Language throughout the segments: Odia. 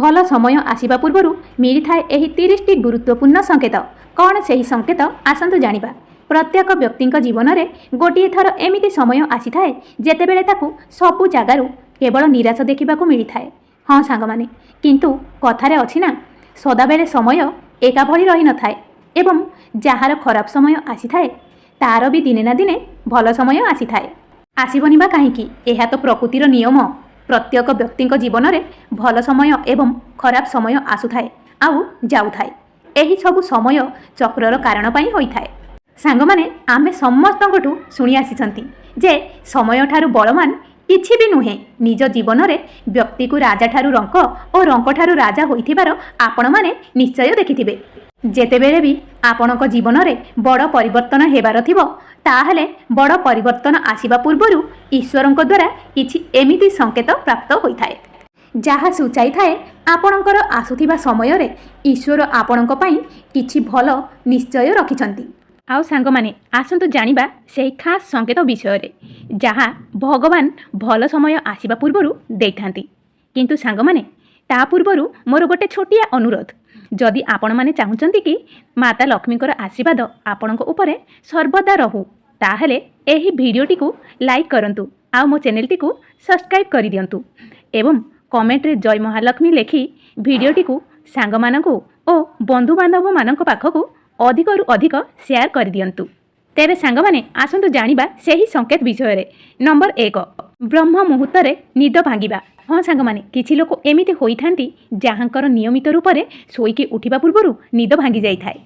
ଭଲ ସମୟ ଆସିବା ପୂର୍ବରୁ ମିଳିଥାଏ ଏହି 30ଟି ଗୁରୁତ୍ୱପୂର୍ଣ୍ଣ ସଂକେତ। କ'ଣ ସେହି ସଂକେତ, ଆସନ୍ତୁ ଜାଣିବା। ପ୍ରତ୍ୟେକ ବ୍ୟକ୍ତିଙ୍କ ଜୀବନରେ ଗୋଟିଏ ଥର ଏମିତି ସମୟ ଆସିଥାଏ, ଯେତେବେଳେ ତାକୁ ସବୁ ଜାଗାରୁ କେବଳ ନିରାଶ ଦେଖିବାକୁ ମିଳିଥାଏ। ହଁ ସାଙ୍ଗମାନେ, କିନ୍ତୁ କଥାରେ ଅଛି ନା, ସଦାବେଳେ ସମୟ ଏକା ଭଳି ରହିନଥାଏ ଏବଂ ଯାହାର ଖରାପ ସମୟ ଆସିଥାଏ, ତାର ବି ଦିନେ ନା ଦିନେ ଭଲ ସମୟ ଆସିଥାଏ। ଆସିବନି ବା କାହିଁକି? ଏହା ତ ପ୍ରକୃତିର ନିୟମ। ପ୍ରତ୍ୟେକ ବ୍ୟକ୍ତିଙ୍କ ଜୀବନରେ ଭଲ ସମୟ ଏବଂ ଖରାପ ସମୟ ଆସୁଥାଏ ଆଉ ଯାଉଥାଏ। ଏହି ସବୁ ସମୟ ଚକ୍ରର କାରଣ ପାଇଁ ହୋଇଥାଏ। ସାଙ୍ଗମାନେ, ଆମେ ସମସ୍ତଙ୍କଠୁ ଶୁଣି ଆସିଛନ୍ତି ଯେ ସମୟଠାରୁ ବଳବାନ କିଛି ବି ନୁହେଁ। ନିଜ ଜୀବନରେ ବ୍ୟକ୍ତିକୁ ରାଜାଠାରୁ ରଙ୍କ ଓ ରଙ୍କଠାରୁ ରାଜା ହୋଇଥିବାର ଆପଣମାନେ ନିଶ୍ଚୟ ଦେଖିଥିବେ। ଯେତେବେଳେ ବି ଆପଣଙ୍କ ଜୀବନରେ ବଡ଼ ପରିବର୍ତ୍ତନ ହେବାର ଥିବ, ତାହେଲେ ବଡ଼ ପରିବର୍ତ୍ତନ ଆସିବା ପୂର୍ବରୁ ଈଶ୍ୱରଙ୍କ ଦ୍ୱାରା କିଛି ଏମିତି ସଂକେତ ପ୍ରାପ୍ତ ହୋଇଥାଏ, ଯାହା ସୂଚାଇଥାଏ ଆପଣଙ୍କର ଆସୁଥିବା ସମୟରେ ଈଶ୍ୱର ଆପଣଙ୍କ ପାଇଁ କିଛି ଭଲ ନିଶ୍ଚୟ ରଖିଛନ୍ତି। ଆଉ ସାଙ୍ଗମାନେ, ଆସନ୍ତୁ ଜାଣିବା ସେହି ଖାସ୍ ସଂକେତ ବିଷୟରେ, ଯାହା ଭଗବାନ ଭଲ ସମୟ ଆସିବା ପୂର୍ବରୁ ଦେଇଥାନ୍ତି। କିନ୍ତୁ ସାଙ୍ଗମାନେ, ତା ପୂର୍ବରୁ ମୋର ଗୋଟେ ଛୋଟିଆ ଅନୁରୋଧ। ଯଦି ଆପଣମାନେ ଚାହୁଁଛନ୍ତି କି ମାତା ଲକ୍ଷ୍ମୀଙ୍କର ଆଶୀର୍ବାଦ ଆପଣଙ୍କ ଉପରେ ସର୍ବଦା ରହୁ, ତାହେଲେ ଏହି ଭିଡ଼ିଓଟିକୁ ଲାଇକ୍ କରନ୍ତୁ ଆଉ ମୋ ଚ୍ୟାନେଲଟିକୁ ସବସ୍କ୍ରାଇବ୍ କରିଦିଅନ୍ତୁ ଏବଂ କମେଣ୍ଟରେ ଜୟ ମହାଲକ୍ଷ୍ମୀ ଲେଖି ଭିଡ଼ିଓଟିକୁ ସାଙ୍ଗମାନଙ୍କୁ ଓ ବନ୍ଧୁବାନ୍ଧବମାନଙ୍କ ପାଖକୁ ଅଧିକରୁ ଅଧିକ ସେୟାର କରିଦିଅନ୍ତୁ। ତେବେ ସାଙ୍ଗମାନେ, ଆସନ୍ତୁ ଜାଣିବା ସେହି ସଂକେତ ବିଷୟରେ। ନମ୍ବର 1, ବ୍ରହ୍ମ ମୁହୂର୍ତ୍ତରେ ନିଦ ଭାଙ୍ଗିବା। ହଁ ସାଙ୍ଗମାନେ, କିଛି ଲୋକ ଏମିତି ହୋଇଥାନ୍ତି, ଯାହାଙ୍କର ନିୟମିତ ରୂପରେ ଶୋଇକି ଉଠିବା ପୂର୍ବରୁ ନିଦ ଭାଙ୍ଗି ଯାଇଥାଏ।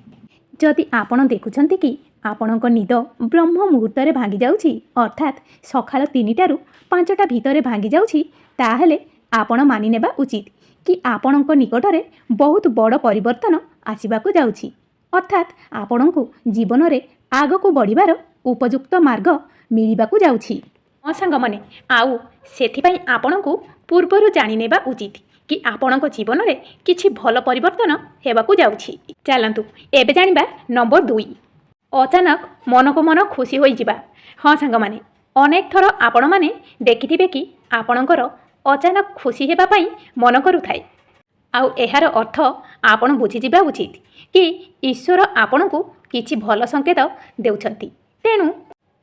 ଯଦି ଆପଣ ଦେଖୁଛନ୍ତି କି ଆପଣଙ୍କ ନିଦ ବ୍ରହ୍ମ ମୁହୂର୍ତ୍ତରେ ଭାଙ୍ଗି ଯାଉଛି, ଅର୍ଥାତ୍ ସକାଳ 3ଟାରୁ 5ଟା ଭିତରେ ଭାଙ୍ଗି ଯାଉଛି, ତାହେଲେ ଆପଣ ମାନିନେବା ଉଚିତ କି ଆପଣଙ୍କ ନିକଟରେ ବହୁତ ବଡ଼ ପରିବର୍ତ୍ତନ ଆସିବାକୁ ଯାଉଛି। ଅର୍ଥାତ୍ ଆପଣଙ୍କୁ ଜୀବନରେ ଆଗକୁ ବଢ଼ିବାର ଉପଯୁକ୍ତ ମାର୍ଗ ମିଳିବାକୁ ଯାଉଛି। ହଁ ସାଙ୍ଗମାନେ, ଆଉ ସେଥିପାଇଁ ଆପଣଙ୍କୁ ପୂର୍ବରୁ ଜାଣିନେବା ଉଚିତ କି ଆପଣଙ୍କ ଜୀବନରେ କିଛି ଭଲ ପରିବର୍ତ୍ତନ ହେବାକୁ ଯାଉଛି। ଚାଲନ୍ତୁ, ଏବେ ଜାଣିବା ନମ୍ବର 2, ଅଚାନକ ମନକୁ ମନ ଖୁସି ହୋଇଯିବା। ହଁ ସାଙ୍ଗମାନେ, ଅନେକ ଥର ଆପଣମାନେ ଦେଖିଥିବେ କି ଆପଣଙ୍କର ଅଚାନକ ଖୁସି ହେବା ପାଇଁ ମନ କରୁଥାଏ। ଆଉ ଏହାର ଅର୍ଥ ଆପଣ ବୁଝିଯିବା ଉଚିତ କି ଈଶ୍ୱର ଆପଣଙ୍କୁ କିଛି ଭଲ ସଂକେତ ଦେଉଛନ୍ତି। ତେଣୁ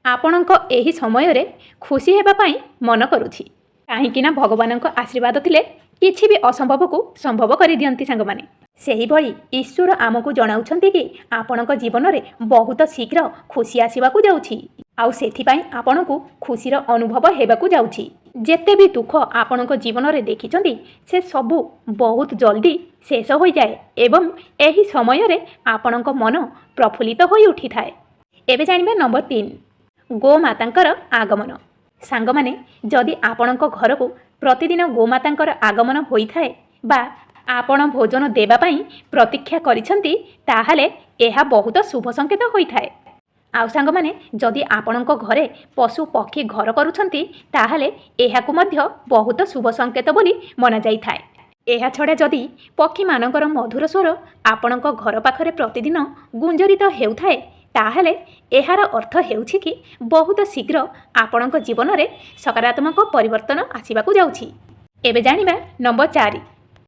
ଆପଣଙ୍କ ଏହି ସମୟରେ ଖୁସି ହେବା ପାଇଁ ମନ କରୁଛି। କାହିଁକି ନା ଭଗବାନଙ୍କ ଆଶୀର୍ବାଦ ଥିଲେ କିଛି ବି ଅସମ୍ଭବକୁ ସମ୍ଭବ କରିଦିଅନ୍ତି ସାଙ୍ଗମାନେ। ସେହିଭଳି ଈଶ୍ୱର ଆମକୁ ଜଣାଉଛନ୍ତି କି ଆପଣଙ୍କ ଜୀବନରେ ବହୁତ ଶୀଘ୍ର ଖୁସି ଆସିବାକୁ ଯାଉଛି ଆଉ ସେଥିପାଇଁ ଆପଣଙ୍କୁ ଖୁସିର ଅନୁଭବ ହେବାକୁ ଯାଉଛି। ଯେତେ ବି ଦୁଃଖ ଆପଣଙ୍କ ଜୀବନରେ ଦେଖିଛନ୍ତି, ସେ ସବୁ ବହୁତ ଜଲ୍ଦି ଶେଷ ହୋଇଯାଏ ଏବଂ ଏହି ସମୟରେ ଆପଣଙ୍କ ମନ ପ୍ରଫୁଲ୍ଲିତ ହୋଇ ଉଠିଥାଏ। ଏବେ ଜାଣିବା ନମ୍ବର 3, ଗୋମାତାଙ୍କର ଆଗମନ। ସାଙ୍ଗମାନେ, ଯଦି ଆପଣଙ୍କ ଘରକୁ ପ୍ରତିଦିନ ଗୋମାତାଙ୍କର ଆଗମନ ହୋଇଥାଏ ବା ଆପଣ ଭୋଜନ ଦେବା ପାଇଁ ପ୍ରତୀକ୍ଷା କରିଛନ୍ତି, ତାହେଲେ ଏହା ବହୁତ ଶୁଭ ସଂକେତ ହୋଇଥାଏ। ଆଉ ସାଙ୍ଗମାନେ, ଯଦି ଆପଣଙ୍କ ଘରେ ପଶୁ ପକ୍ଷୀ ଘର କରୁଛନ୍ତି, ତାହେଲେ ଏହାକୁ ମଧ୍ୟ ବହୁତ ଶୁଭ ସଂକେତ ବୋଲି ମନାଯାଇଥାଏ। ଏହା ଛଡ଼ା ଯଦି ପକ୍ଷୀମାନଙ୍କର ମଧୁର ସ୍ୱର ଆପଣଙ୍କ ଘର ପାଖରେ ପ୍ରତିଦିନ ଗୁଞ୍ଜରିତ ହେଉଥାଏ, ତାହେଲେ ଏହାର ଅର୍ଥ ହେଉଛି କି ବହୁତ ଶୀଘ୍ର ଆପଣଙ୍କ ଜୀବନରେ ସକାରାତ୍ମକ ପରିବର୍ତ୍ତନ ଆସିବାକୁ ଯାଉଛି। ଏବେ ଜାଣିବା ନମ୍ବର 4,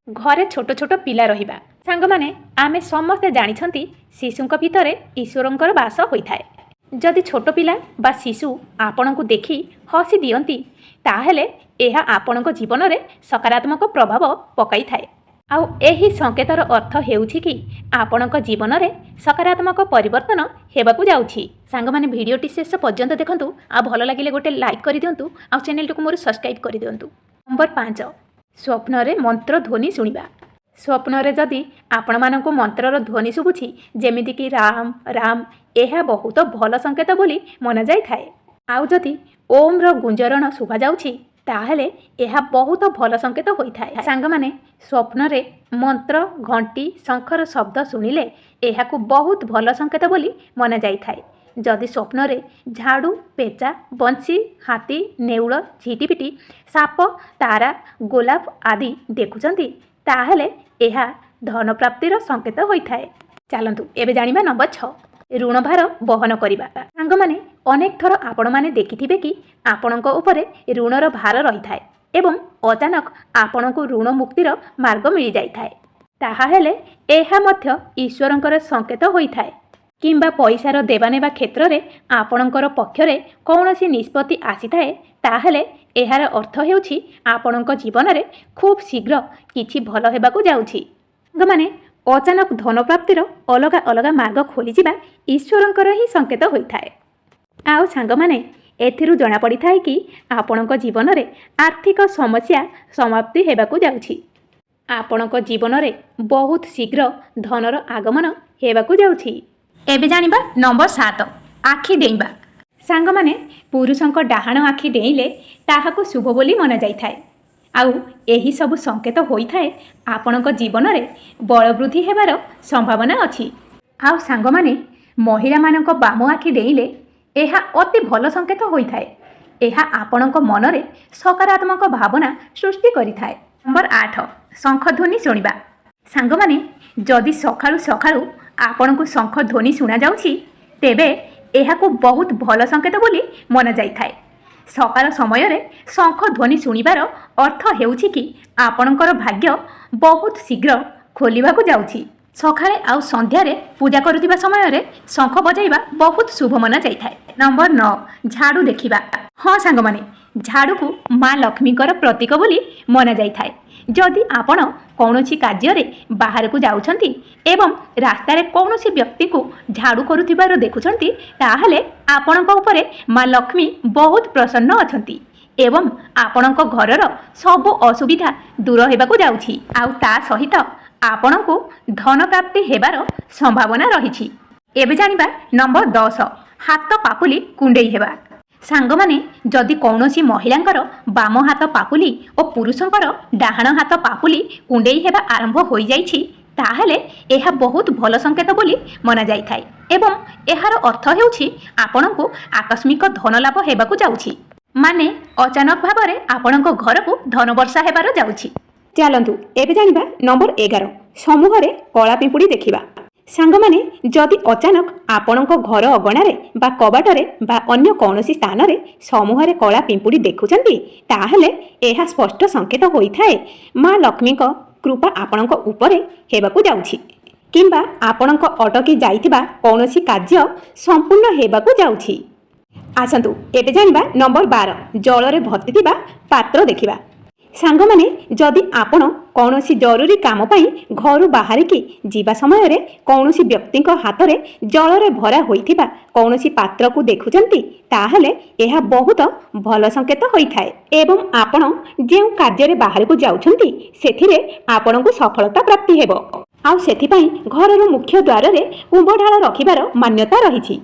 ଘରେ ଛୋଟ ଛୋଟ ପିଲା ରହିବା। ସାଙ୍ଗମାନେ, ଆମେ ସମସ୍ତେ ଜାଣିଛନ୍ତି, ଶିଶୁଙ୍କ ଭିତରେ ଈଶ୍ୱରଙ୍କର ବାସ ହୋଇଥାଏ। ଯଦି ଛୋଟ ପିଲା ବା ଶିଶୁ ଆପଣଙ୍କୁ ଦେଖି ହସି ଦିଅନ୍ତି, ତାହେଲେ ଏହା ଆପଣଙ୍କ ଜୀବନରେ ସକାରାତ୍ମକ ପ୍ରଭାବ ପକାଇଥାଏ। ଆଉ ଏହି ସଂକେତର ଅର୍ଥ ହେଉଛି କି ଆପଣଙ୍କ ଜୀବନରେ ସକାରାତ୍ମକ ପରିବର୍ତ୍ତନ ହେବାକୁ ଯାଉଛି। ସାଙ୍ଗମାନେ, ଭିଡ଼ିଓଟି ଶେଷ ପର୍ଯ୍ୟନ୍ତ ଦେଖନ୍ତୁ ଆଉ ଭଲ ଲାଗିଲେ ଗୋଟେ ଲାଇକ୍ କରିଦିଅନ୍ତୁ ଆଉ ଚ୍ୟାନେଲଟିକୁ ମୋର ସବସ୍କ୍ରାଇବ୍ କରିଦିଅନ୍ତୁ। ନମ୍ବର 5, ସ୍ୱପ୍ନରେ ମନ୍ତ୍ର ଧ୍ୱନି ଶୁଣିବା। ସ୍ୱପ୍ନରେ ଯଦି ଆପଣମାନଙ୍କୁ ମନ୍ତ୍ରର ଧ୍ୱନି ଶୁଭୁଛି, ଯେମିତିକି ରାମ ରାମ, ଏହା ବହୁତ ଭଲ ସଂକେତ ବୋଲି ମନାଯାଇଥାଏ। ଆଉ ଯଦି ଓମ୍ର ଗୁଞ୍ଜରଣ ଶୁଭାଯାଉଛି, ତାହେଲେ ଏହା ବହୁତ ଭଲ ସଂକେତ ହୋଇଥାଏ। ସାଙ୍ଗମାନେ, ସ୍ୱପ୍ନରେ ମନ୍ତ୍ର, ଘଣ୍ଟି, ଶଙ୍ଖର ଶବ୍ଦ ଶୁଣିଲେ ଏହାକୁ ବହୁତ ଭଲ ସଂକେତ ବୋଲି ମନାଯାଇଥାଏ। ଯଦି ସ୍ୱପ୍ନରେ ଝାଡ଼ୁ, ପେଚା, ବଂଶୀ, ହାତୀ, ନେଉଳ, ଝିଟିପିଟି, ସାପ, ତାରା, ଗୋଲାପ ଆଦି ଦେଖୁଛନ୍ତି, ତାହେଲେ ଏହା ଧନପ୍ରାପ୍ତିର ସଂକେତ ହୋଇଥାଏ। ଚାଲନ୍ତୁ, ଏବେ ଜାଣିବା ନମ୍ବର 6, ଋଣଭାର ବହନ କରିବା। ସାଙ୍ଗମାନେ, ଅନେକ ଥର ଆପଣମାନେ ଦେଖିଥିବେ କି ଆପଣଙ୍କ ଉପରେ ଋଣର ଭାର ରହିଥାଏ। ଏବଂ ଅଚାନକ ଆପଣଙ୍କୁ ଋଣ ମୁକ୍ତିର ମାର୍ଗ ମିଳିଯାଇଥାଏ, ତାହାହେଲେ ଏହା ମଧ୍ୟ ଈଶ୍ୱରଙ୍କର ସଂକେତ ହୋଇଥାଏ। କିମ୍ବା ପଇସାର ଦେବା ନେବା କ୍ଷେତ୍ରରେ ଆପଣଙ୍କର ପକ୍ଷରେ କୌଣସି ନିଷ୍ପତ୍ତି ଆସିଥାଏ, ତାହେଲେ ଏହାର ଅର୍ଥ ହେଉଛି ଆପଣଙ୍କ ଜୀବନରେ ଖୁବ୍ ଶୀଘ୍ର କିଛି ଭଲ ହେବାକୁ ଯାଉଛି। ସାଙ୍ଗମାନେ, ଅଚାନକ ଧନପ୍ରାପ୍ତିର ଅଲଗା ଅଲଗା ମାର୍ଗ ଖୋଲିଯିବା ଈଶ୍ୱରଙ୍କର ହିଁ ସଂକେତ ହୋଇଥାଏ। ଆଉ ସାଙ୍ଗମାନେ, ଏଥିରୁ ଜଣାପଡ଼ିଥାଏ କି ଆପଣଙ୍କ ଜୀବନରେ ଆର୍ଥିକ ସମସ୍ୟା ସମାପ୍ତି ହେବାକୁ ଯାଉଛି। ଆପଣଙ୍କ ଜୀବନରେ ବହୁତ ଶୀଘ୍ର ଧନର ଆଗମନ ହେବାକୁ ଯାଉଛି। ଏବେ ଜାଣିବା ନମ୍ବର 7, ଆଖି ଡେଇଁବା। ସାଙ୍ଗମାନେ, ପୁରୁଷଙ୍କ ଡାହାଣ ଆଖି ଡେଇଁଲେ ତାହାକୁ ଶୁଭ ବୋଲି ମନାଯାଇଥାଏ। ଆଉ ଏହି ସବୁ ସଂକେତ ହୋଇଥାଏ ଆପଣଙ୍କ ଜୀବନରେ ବଳବୃଦ୍ଧି ହେବାର ସମ୍ଭାବନା ଅଛି। ଆଉ ସାଙ୍ଗମାନେ, ମହିଳାମାନଙ୍କ ବାମ ଆଖି ଡେଇଁଲେ ଏହା ଅତି ଭଲ ସଂକେତ ହୋଇଥାଏ। ଏହା ଆପଣଙ୍କ ମନରେ ସକାରାତ୍ମକ ଭାବନା ସୃଷ୍ଟି କରିଥାଏ। ନମ୍ବର 8, ଶଙ୍ଖ ଧ୍ୱନି ଶୁଣିବା। ସାଙ୍ଗମାନେ, ଯଦି ସକାଳୁ ସକାଳୁ ଆପଣଙ୍କୁ ଶଙ୍ଖ ଧ୍ୱନି ଶୁଣାଯାଉଛି, ତେବେ ଏହାକୁ ବହୁତ ଭଲ ସଂକେତ ବୋଲି ମନାଯାଇଥାଏ। ସକାଳ ସମୟରେ ଶଙ୍ଖ ଧ୍ୱନି ଶୁଣିବାର ଅର୍ଥ ହେଉଛି କି ଆପଣଙ୍କର ଭାଗ୍ୟ ବହୁତ ଶୀଘ୍ର ଖୋଲିବାକୁ ଯାଉଛି। ସକାଳେ ଆଉ ସନ୍ଧ୍ୟାରେ ପୂଜା କରୁଥିବା ସମୟରେ ଶଙ୍ଖ ବଜାଇବା ବହୁତ ଶୁଭ ମନାଯାଇଥାଏ। ନମ୍ବର 9, ଝାଡ଼ୁ ଦେଖିବା। ହଁ ସାଙ୍ଗମାନେ, ଝାଡ଼ୁକୁ ମା ଲକ୍ଷ୍ମୀଙ୍କର ପ୍ରତୀକ ବୋଲି ମନାଯାଇଥାଏ। ଯଦି ଆପଣ କୌଣସି କାର୍ଯ୍ୟରେ ବାହାରକୁ ଯାଉଛନ୍ତି ଏବଂ ରାସ୍ତାରେ କୌଣସି ବ୍ୟକ୍ତିକୁ ଝାଡ଼ୁ କରୁଥିବାର ଦେଖୁଛନ୍ତି, ତାହେଲେ ଆପଣଙ୍କ ଉପରେ ମା ଲକ୍ଷ୍ମୀ ବହୁତ ପ୍ରସନ୍ନ ଅଛନ୍ତି ଏବଂ ଆପଣଙ୍କ ଘରର ସବୁ ଅସୁବିଧା ଦୂର ହେବାକୁ ଯାଉଛି। ଆଉ ତା ସହିତ ଆପଣଙ୍କୁ ଧନ ପ୍ରାପ୍ତି ହେବାର ସମ୍ଭାବନା ରହିଛି। ଏବେ ଜାଣିବା ନମ୍ବର 10, ହାତ ପାପୁଲି କୁଣ୍ଡେଇ ହେବା। ସାଙ୍ଗମାନେ, ଯଦି କୌଣସି ମହିଳାଙ୍କର ବାମ ହାତ ପାପୁଲି ଓ ପୁରୁଷଙ୍କର ଡାହାଣ ହାତ ପାପୁଲି କୁଣ୍ଡେଇ ହେବା ଆରମ୍ଭ ହୋଇଯାଇଛି, ତାହେଲେ ଏହା ବହୁତ ଭଲ ସଂକେତ ବୋଲି ମନାଯାଇଥାଏ ଏବଂ ଏହାର ଅର୍ଥ ହେଉଛି ଆପଣଙ୍କୁ ଆକସ୍ମିକ ଧନ ଲାଭ ହେବାକୁ ଯାଉଛି। ମାନେ ଅଚାନକ ଭାବରେ ଆପଣଙ୍କ ଘରକୁ ଧନ ବର୍ଷା ହେବାର ଯାଉଛି। ଚାଲନ୍ତୁ ଏବେ ଜାଣିବା ନମ୍ବର 11, ସମୂହରେ କଳା ପିମ୍ପୁଡ଼ି ଦେଖିବା। ସାଙ୍ଗମାନେ, ଯଦି ଅଚାନକ ଆପଣଙ୍କ ଘର ଅଗଣାରେ ବା କବାଟରେ ବା ଅନ୍ୟ କୌଣସି ସ୍ଥାନରେ ସମୂହରେ କଳା ପିମ୍ପୁଡ଼ି ଦେଖୁଛନ୍ତି, ତାହେଲେ ଏହା ସ୍ପଷ୍ଟ ସଂକେତ ହୋଇଥାଏ ମା ଲକ୍ଷ୍ମୀଙ୍କ କୃପା ଆପଣଙ୍କ ଉପରେ ହେବାକୁ ଯାଉଛି କିମ୍ବା ଆପଣଙ୍କ ଅଟକି ଯାଇଥିବା କୌଣସି କାର୍ଯ୍ୟ ସମ୍ପୂର୍ଣ୍ଣ ହେବାକୁ ଯାଉଛି। ଆସନ୍ତୁ ଏବେ ଜାଣିବା ନମ୍ବର 12, ଜଳରେ ଭର୍ତ୍ତି ଥିବା ପାତ୍ର ଦେଖିବା। ସାଙ୍ଗମାନେ, ଯଦି ଆପଣ କୌଣସି ଜରୁରୀ କାମ ପାଇଁ ଘରୁ ବାହାରିକି ଯିବା ସମୟରେ କୌଣସି ବ୍ୟକ୍ତିଙ୍କ ହାତରେ ଜଳରେ ଭରା ହୋଇଥିବା କୌଣସି ପାତ୍ରକୁ ଦେଖୁଛନ୍ତି, ତାହେଲେ ଏହା ବହୁତ ଭଲ ସଂକେତ ହୋଇଥାଏ ଏବଂ ଆପଣ ଯେଉଁ କାର୍ଯ୍ୟରେ ବାହାରକୁ ଯାଉଛନ୍ତି, ସେଥିରେ ଆପଣଙ୍କୁ ସଫଳତା ପ୍ରାପ୍ତି ହେବ। ଆଉ ସେଥିପାଇଁ ଘରର ମୁଖ୍ୟ ଦ୍ୱାରରେ କୁମ୍ଭ ଢାଳ ରଖିବାର ମାନ୍ୟତା ରହିଛି।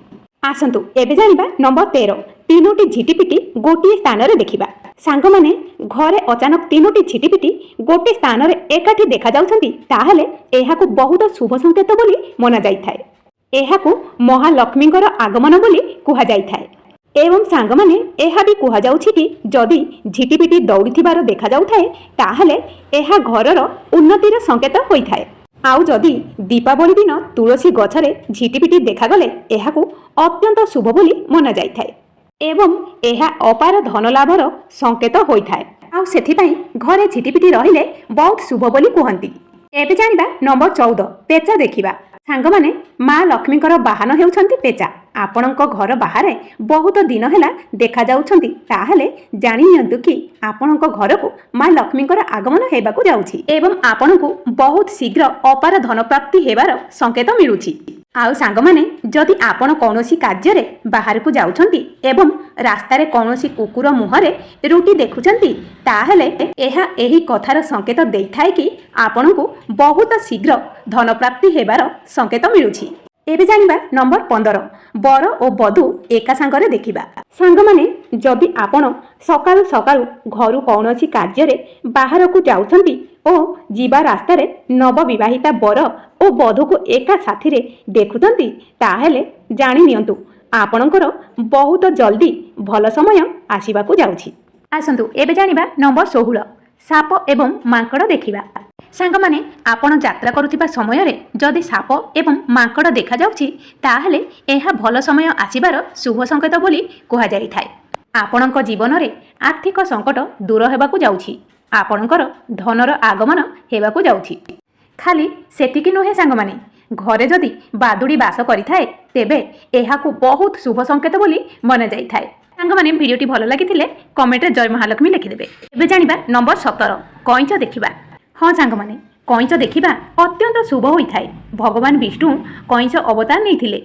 ଆସନ୍ତୁ ଏବେ ଜାଣିବା ନମ୍ବର 13, ତିନୋଟି ଝିଟିପିଟି ଗୋଟିଏ ସ୍ଥାନରେ ଦେଖିବା। ସାଙ୍ଗମାନେ, ଘରେ ଅଚାନକ ତିନୋଟି ଝିଟିପିଟି ଗୋଟିଏ ସ୍ଥାନରେ ଏକାଠି ଦେଖାଯାଉଛନ୍ତି, ତାହେଲେ ଏହାକୁ ବହୁତ ଶୁଭ ସଂକେତ ବୋଲି ମନାଯାଇଥାଏ। ଏହାକୁ ମହାଲକ୍ଷ୍ମୀଙ୍କର ଆଗମନ ବୋଲି କୁହାଯାଇଥାଏ। ଏବଂ ସାଙ୍ଗମାନେ, ଏହା ବି କୁହାଯାଉଛି କି ଯଦି ଝିଟିପିଟି ଦୌଡ଼ିଥିବାର ଦେଖାଯାଉଥାଏ, ତାହେଲେ ଏହା ଘରର ଉନ୍ନତିର ସଂକେତ ହୋଇଥାଏ। ଆଉ ଯଦି ଦୀପାବଳି ଦିନ ତୁଳସୀ ଗଛରେ ଝିଟିପିଟି ଦେଖାଗଲେ, ଏହାକୁ ଅତ୍ୟନ୍ତ ଶୁଭ ବୋଲି ମନାଯାଇଥାଏ ଏବଂ ଏହା ଅପାର ଧନ ଲାଭର ସଂକେତ ହୋଇଥାଏ। ଆଉ ସେଥିପାଇଁ ଘରେ ଝିଟିପିଟି ରହିଲେ ବହୁତ ଶୁଭ ବୋଲି କୁହନ୍ତି। ଏବେ ଜାଣିବା ନମ୍ବର 14, ପେଚା ଦେଖିବା। ସାଙ୍ଗମାନେ, ମା ଲକ୍ଷ୍ମୀଙ୍କର ବାହନ ହେଉଛନ୍ତି ପେଚା। ଆପଣଙ୍କ ଘର ବାହାରେ ବହୁତ ଦିନ ହେଲା ଦେଖାଯାଉଛନ୍ତି, ତାହେଲେ ଜାଣି ନିଅନ୍ତୁ କି ଆପଣଙ୍କ ଘରକୁ ମା ଲକ୍ଷ୍ମୀଙ୍କର ଆଗମନ ହେବାକୁ ଯାଉଛି ଏବଂ ଆପଣଙ୍କୁ ବହୁତ ଶୀଘ୍ର ଅପାର ଧନପ୍ରାପ୍ତି ହେବାର ସଂକେତ ମିଳୁଛି। ଆଉ ସାଙ୍ଗମାନେ, ଯଦି ଆପଣ କୌଣସି କାର୍ଯ୍ୟରେ ବାହାରକୁ ଯାଉଛନ୍ତି ଏବଂ ରାସ୍ତାରେ କୌଣସି କୁକୁର ମୁହଁରେ ରୁଟି ଦେଖୁଛନ୍ତି, ତାହେଲେ ଏହା ଏହି କଥାର ସଂକେତ ଦେଇଥାଏ କି ଆପଣଙ୍କୁ ବହୁତ ଶୀଘ୍ର ଧନପ୍ରାପ୍ତି ହେବାର ସଂକେତ ମିଳୁଛି। ଏବେ ଜାଣିବା ନମ୍ବର 15, ବର ଓ ବଧୂ ଏକା ସାଙ୍ଗରେ ଦେଖିବା। ସାଙ୍ଗମାନେ, ଯଦି ଆପଣ ସକାଳୁ ସକାଳୁ ଘରୁ କୌଣସି କାର୍ଯ୍ୟରେ ବାହାରକୁ ଯାଉଛନ୍ତି ଓ ଯିବା ରାସ୍ତାରେ ନବବିବାହିତା ବର ଓ ବଧୂକୁ ଏକା ସାଥିରେ ଦେଖୁଛନ୍ତି, ତାହେଲେ ଜାଣି ନିଅନ୍ତୁ ଆପଣଙ୍କର ବହୁତ ଜଲ୍ଦି ଭଲ ସମୟ ଆସିବାକୁ ଯାଉଛି। ଆସନ୍ତୁ ଏବେ ଜାଣିବା ନମ୍ବର 16, ସାପ ଏବଂ ମାଙ୍କଡ଼ ଦେଖିବା। ସାଙ୍ଗମାନେ, ଆପଣ ଯାତ୍ରା କରୁଥିବା ସମୟରେ ଯଦି ସାପ ଏବଂ ମାଙ୍କଡ଼ ଦେଖାଯାଉଛି, ତାହେଲେ ଏହା ଭଲ ସମୟ ଆସିବାର ଶୁଭ ସଂକେତ ବୋଲି କୁହାଯାଇଥାଏ। ଆପଣଙ୍କ ଜୀବନରେ ଆର୍ଥିକ ସଙ୍କଟ ଦୂର ହେବାକୁ ଯାଉଛି। ଆପଣଙ୍କର ଧନର ଆଗମନ ହେବାକୁ ଯାଉଛି। ଖାଲି ସେତିକି ନୁହେଁ ସାଙ୍ଗମାନେ, ଘରେ ଯଦି ବାଦୁଡ଼ି ବାସ କରିଥାଏ, ତେବେ ଏହାକୁ ବହୁତ ଶୁଭ ସଂକେତ ବୋଲି ମନାଯାଇଥାଏ। ସାଙ୍ଗମାନେ, ଭିଡ଼ିଓଟି ଭଲ ଲାଗିଥିଲେ କମେଣ୍ଟରେ ଜୟ ମହାଲକ୍ଷ୍ମୀ ଲେଖିଦେବେ। ଏବେ ଜାଣିବା ନମ୍ବର 17, କଇଁଚ ଦେଖିବା। ହଁ ସାଙ୍ଗମାନେ, କଇଁଚ ଦେଖିବା ଅତ୍ୟନ୍ତ ଶୁଭ ହୋଇଥାଏ। ଭଗବାନ ବିଷ୍ଣୁ କଇଁଚ ଅବତାର ନେଇଥିଲେ।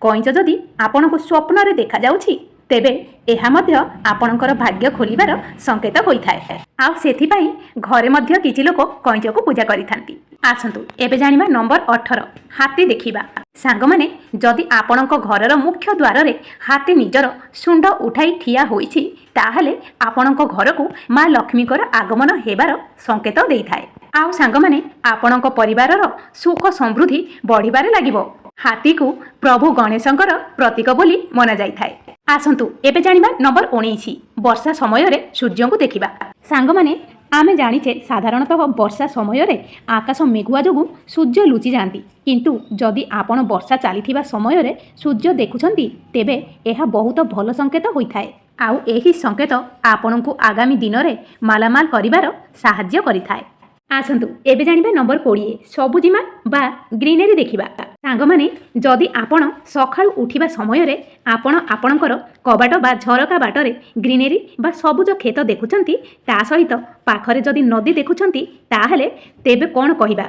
କଇଁଚ ଯଦି ଆପଣଙ୍କୁ ସ୍ୱପ୍ନରେ ଦେଖାଯାଉଛି, ତେବେ ଏହା ମଧ୍ୟ ଆପଣଙ୍କର ଭାଗ୍ୟ ଖୋଲିବାର ସଂକେତ ହୋଇଥାଏ। ଆଉ ସେଥିପାଇଁ ଘରେ ମଧ୍ୟ କିଛି ଲୋକ କଇଁଚକୁ ପୂଜା କରିଥାନ୍ତି। ଆସନ୍ତୁ ଏବେ ଜାଣିବା ନମ୍ବର 18, ହାତୀ ଦେଖିବା। ସାଙ୍ଗମାନେ, ଯଦି ଆପଣଙ୍କ ଘରର ମୁଖ୍ୟ ଦ୍ୱାରରେ ହାତୀ ନିଜର ଶୁଣ୍ଢ ଉଠାଇ ଠିଆ ହୋଇଛି, ତାହେଲେ ଆପଣଙ୍କ ଘରକୁ ମା ଲକ୍ଷ୍ମୀଙ୍କର ଆଗମନ ହେବାର ସଂକେତ ଦେଇଥାଏ। ଆଉ ସାଙ୍ଗମାନେ, ଆପଣଙ୍କ ପରିବାରର ସୁଖ ସମୃଦ୍ଧି ବଢ଼ିବାରେ ଲାଗିବ। ହାତୀକୁ ପ୍ରଭୁ ଗଣେଶଙ୍କର ପ୍ରତୀକ ବୋଲି ମନାଯାଇଥାଏ। ଆସନ୍ତୁ ଏବେ ଜାଣିବା ନମ୍ବର 19, ବର୍ଷା ସମୟରେ ସୂର୍ଯ୍ୟଙ୍କୁ ଦେଖିବା। ସାଙ୍ଗମାନେ, ଆମେ ଜାଣିଛେ, ସାଧାରଣତଃ ବର୍ଷା ସମୟରେ ଆକାଶ ମେଘୁଆ ଯୋଗୁଁ ସୂର୍ଯ୍ୟ ଲୁଚି ଯାଆନ୍ତି। କିନ୍ତୁ ଯଦି ଆପଣ ବର୍ଷା ଚାଲିଥିବା ସମୟରେ ସୂର୍ଯ୍ୟ ଦେଖୁଛନ୍ତି, ତେବେ ଏହା ବହୁତ ଭଲ ସଂକେତ ହୋଇଥାଏ। ଆଉ ଏହି ସଂକେତ ଆପଣଙ୍କୁ ଆଗାମୀ ଦିନରେ ମାଲାମାଲ କରିବାର ସାହାଯ୍ୟ କରିଥାଏ। ଆସନ୍ତୁ ଏବେ ଜାଣିବା ନମ୍ବର 20, ସବୁଜିମା ବା ଗ୍ରିନେରୀ ଦେଖିବା। ସାଙ୍ଗମାନେ, ଯଦି ଆପଣ ସକାଳୁ ଉଠିବା ସମୟରେ ଆପଣ ଆପଣଙ୍କର କବାଟ ବା ଝରକା ବାଟରେ ଗ୍ରିନେରୀ ବା ସବୁଜ କ୍ଷେତ ଦେଖୁଛନ୍ତି, ତା ସହିତ ପାଖରେ ଯଦି ନଦୀ ଦେଖୁଛନ୍ତି, ତାହେଲେ ତେବେ କ'ଣ କହିବା,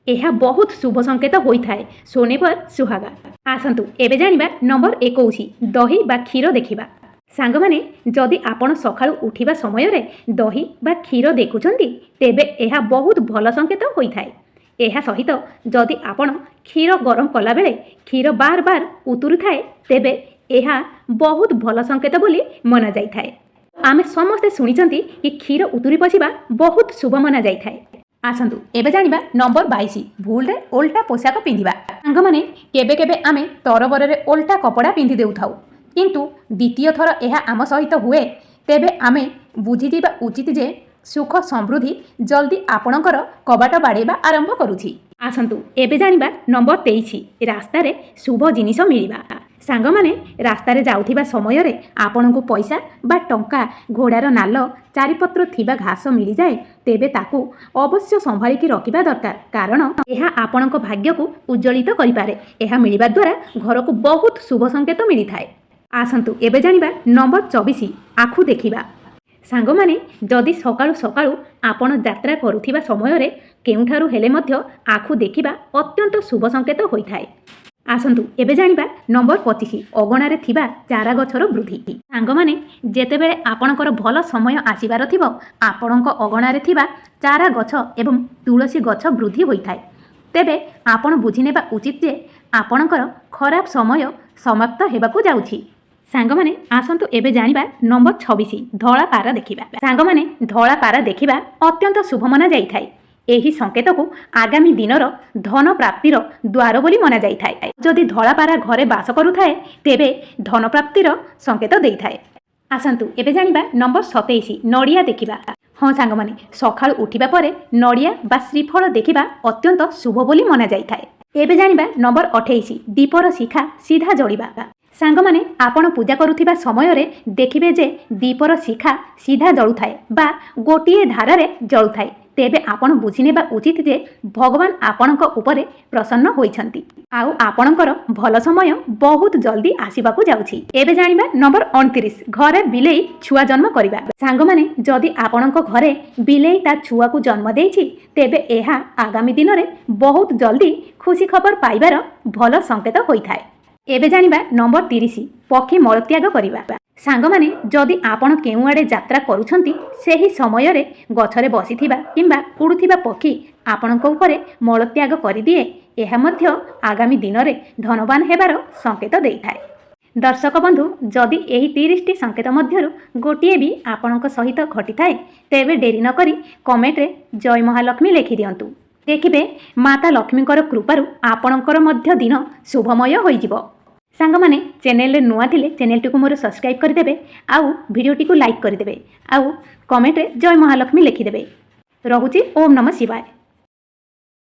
ଏହା ବହୁତ ଶୁଭ ସଂକେତ ହୋଇଥାଏ। सोने पर सुहागा। ଆସନ୍ତୁ ଏବେ ଜାଣିବା ନମ୍ବର 21, ଦହି ବା କ୍ଷୀର ଦେଖିବା। ସାଙ୍ଗମାନେ, ଯଦି ଆପଣ ସକାଳୁ ଉଠିବା ସମୟରେ ଦହି ବା କ୍ଷୀର ଦେଖୁଛନ୍ତି, ତେବେ ଏହା ବହୁତ ଭଲ ସଂକେତ ହୋଇଥାଏ। ଏହା ସହିତ ଯଦି ଆପଣ କ୍ଷୀର ଗରମ କଲାବେଳେ କ୍ଷୀର ବାର ବାର ଉତୁରୁଥାଏ, ତେବେ ଏହା ବହୁତ ଭଲ ସଂକେତ ବୋଲି ମନାଯାଇଥାଏ। ଆମେ ସମସ୍ତେ ଶୁଣିଛନ୍ତି କି କ୍ଷୀର ଉତୁରି ପଶିବା ବହୁତ ଶୁଭ ମନାଯାଇଥାଏ। ଆସନ୍ତୁ ଏବେ ଜାଣିବା ନମ୍ବର 22, ଭୁଲରେ ଓଲଟା ପୋଷାକ ପିନ୍ଧିବା। ସାଙ୍ଗମାନେ, କେବେ କେବେ ଆମେ ତରବରରେ ଓଲଟା କପଡ଼ା ପିନ୍ଧି ଦେଉଥାଉ। କିନ୍ତୁ ଦ୍ୱିତୀୟ ଥର ଏହା ଆମ ସହିତ ହୁଏ, ତେବେ ଆମେ ବୁଝିଯିବା ଉଚିତ ଯେ ସୁଖ ସମୃଦ୍ଧି ଜଲ୍ଦି ଆପଣଙ୍କର କବାଟ ବାଡ଼େଇବା ଆରମ୍ଭ କରୁଛି। ଆସନ୍ତୁ ଏବେ ଜାଣିବା ନମ୍ବର 23, ରାସ୍ତାରେ ଶୁଭ ଜିନିଷ ମିଳିବା। ସାଙ୍ଗମାନେ, ରାସ୍ତାରେ ଯାଉଥିବା ସମୟରେ ଆପଣଙ୍କୁ ପଇସା ବା ଟଙ୍କା, ଘୋଡ଼ାର ନାଲ, ଚାରିପତ୍ର ଥିବା ଘାସ ମିଳିଯାଏ, ତେବେ ତାକୁ ଅବଶ୍ୟ ସମ୍ଭାଳିକି ରଖିବା ଦରକାର, କାରଣ ଏହା ଆପଣଙ୍କ ଭାଗ୍ୟକୁ ଉଜ୍ଜଳିତ କରିପାରେ। ଏହା ମିଳିବା ଦ୍ୱାରା ଘରକୁ ବହୁତ ଶୁଭ ସଂକେତ ମିଳିଥାଏ। ଆସନ୍ତୁ ଏବେ ଜାଣିବା ନମ୍ବର 24, ଆଖୁ ଦେଖିବା। ସାଙ୍ଗମାନେ, ଯଦି ସକାଳୁ ସକାଳୁ ଆପଣ ଯାତ୍ରା କରୁଥିବା ସମୟରେ କେଉଁଠାରୁ ହେଲେ ମଧ୍ୟ ଆଖୁ ଦେଖିବା ଅତ୍ୟନ୍ତ ଶୁଭ ସଂକେତ ହୋଇଥାଏ। ଆସନ୍ତୁ ଏବେ ଜାଣିବା ନମ୍ବର 25, ଅଗଣାରେ ଥିବା ଚାରା ଗଛର ବୃଦ୍ଧି। ସାଙ୍ଗମାନେ, ଯେତେବେଳେ ଆପଣଙ୍କର ଭଲ ସମୟ ଆସିବାର ଥିବ, ଆପଣଙ୍କ ଅଗଣାରେ ଥିବା ଚାରା ଗଛ ଏବଂ ତୁଳସୀ ଗଛ ବୃଦ୍ଧି ହୋଇଥାଏ, ତେବେ ଆପଣ ବୁଝିନେବା ଉଚିତ ଯେ ଆପଣଙ୍କର ଖରାପ ସମୟ ସମାପ୍ତ ହେବାକୁ ଯାଉଛି। ସାଙ୍ଗମାନେ, ଆସନ୍ତୁ ଏବେ ଜାଣିବା ନମ୍ବର 26, ଧଳା ପାରା ଦେଖିବା। ସାଙ୍ଗମାନେ, ଧଳା ପାରା ଦେଖିବା ଅତ୍ୟନ୍ତ ଶୁଭ ମନାଯାଇଥାଏ। ଏହି ସଂକେତକୁ ଆଗାମୀ ଦିନର ଧନ ପ୍ରାପ୍ତିର ଦ୍ୱାର ବୋଲି ମନାଯାଇଥାଏ। ଯଦି ଧଳା ପାରା ଘରେ ବାସ କରୁଥାଏ, ତେବେ ଧନ ପ୍ରାପ୍ତିର ସଂକେତ ଦେଇଥାଏ। ଆସନ୍ତୁ ଏବେ ଜାଣିବା ନମ୍ବର 27, ନଡ଼ିଆ ଦେଖିବା। ହଁ ସାଙ୍ଗମାନେ, ସକାଳୁ ଉଠିବା ପରେ ନଡ଼ିଆ ବା ଶ୍ରୀଫଳ ଦେଖିବା ଅତ୍ୟନ୍ତ ଶୁଭ ବୋଲି ମନାଯାଇଥାଏ। ଏବେ ଜାଣିବା ନମ୍ବର 28, ଦୀପର ଶିଖା ସିଧା ଜଳିବା। ସାଙ୍ଗମାନେ, ଆପଣ ପୂଜା କରୁଥିବା ସମୟରେ ଦେଖିବେ ଯେ ଦୀପର ଶିଖା ସିଧା ଜଳୁଥାଏ ବା ଗୋଟିଏ ଧାରାରେ ଜଳୁଥାଏ, ତେବେ ଆପଣ ବୁଝିନେବା ଉଚିତ ଯେ ଭଗବାନ ଆପଣଙ୍କ ଉପରେ ପ୍ରସନ୍ନ ହୋଇଛନ୍ତି ଆଉ ଆପଣଙ୍କର ଭଲ ସମୟ ବହୁତ ଜଲ୍ଦି ଆସିବାକୁ ଯାଉଛି। ଏବେ ଜାଣିବା ନମ୍ବର 29, ଘରେ ବିଲେଇ ଛୁଆ ଜନ୍ମ କରିବା। ସାଙ୍ଗମାନେ, ଯଦି ଆପଣଙ୍କ ଘରେ ବିଲେଇ ତା ଛୁଆକୁ ଜନ୍ମ ଦେଇଛି, ତେବେ ଏହା ଆଗାମୀ ଦିନରେ ବହୁତ ଜଲ୍ଦି ଖୁସି ଖବର ପାଇବାର ଭଲ ସଂକେତ ହୋଇଥାଏ। ଏବେ ଜାଣିବା ନମ୍ବର 30, ପକ୍ଷୀ ମଳତ୍ୟାଗ କରିବା। ସାଙ୍ଗମାନେ, ଯଦି ଆପଣ କେଉଁଆଡ଼େ ଯାତ୍ରା କରୁଛନ୍ତି, ସେହି ସମୟରେ ଗଛରେ ବସିଥିବା କିମ୍ବା ଉଡ଼ୁଥିବା ପକ୍ଷୀ ଆପଣଙ୍କ ଉପରେ ମଳତ୍ୟାଗ କରିଦିଏ, ଏହା ମଧ୍ୟ ଆଗାମୀ ଦିନରେ ଧନବାନ ହେବାର ସଂକେତ ଦେଇଥାଏ। ଦର୍ଶକ ବନ୍ଧୁ, ଯଦି ଏହି 30ଟି ସଂକେତ ମଧ୍ୟରୁ ଗୋଟିଏ ବି ଆପଣଙ୍କ ସହିତ ଘଟିଥାଏ, ତେବେ ଡେରି ନକରି କମେଣ୍ଟରେ ଜୟ ମହାଲକ୍ଷ୍ମୀ ଲେଖିଦିଅନ୍ତୁ। ଦେଖିବେ, ମାତା ଲକ୍ଷ୍ମୀଙ୍କର କୃପାରୁ ଆପଣଙ୍କର ମଧ୍ୟ ଦିନ ଶୁଭମୟ ହୋଇଯିବ। ସାଙ୍ଗମାନେ, ଚ୍ୟାନେଲରେ ନୂଆ ଥିଲେ ଚ୍ୟାନେଲଟିକୁ ମୋର ସବସ୍କ୍ରାଇବ୍ କରିଦେବେ ଆଉ ଭିଡ଼ିଓଟିକୁ ଲାଇକ୍ କରିଦେବେ ଆଉ କମେଣ୍ଟରେ ଜୟ ମହାଲକ୍ଷ୍ମୀ ଲେଖିଦେବେ। ରହୁଛି। ଓମ୍ ନମଃ ଶିବାୟ।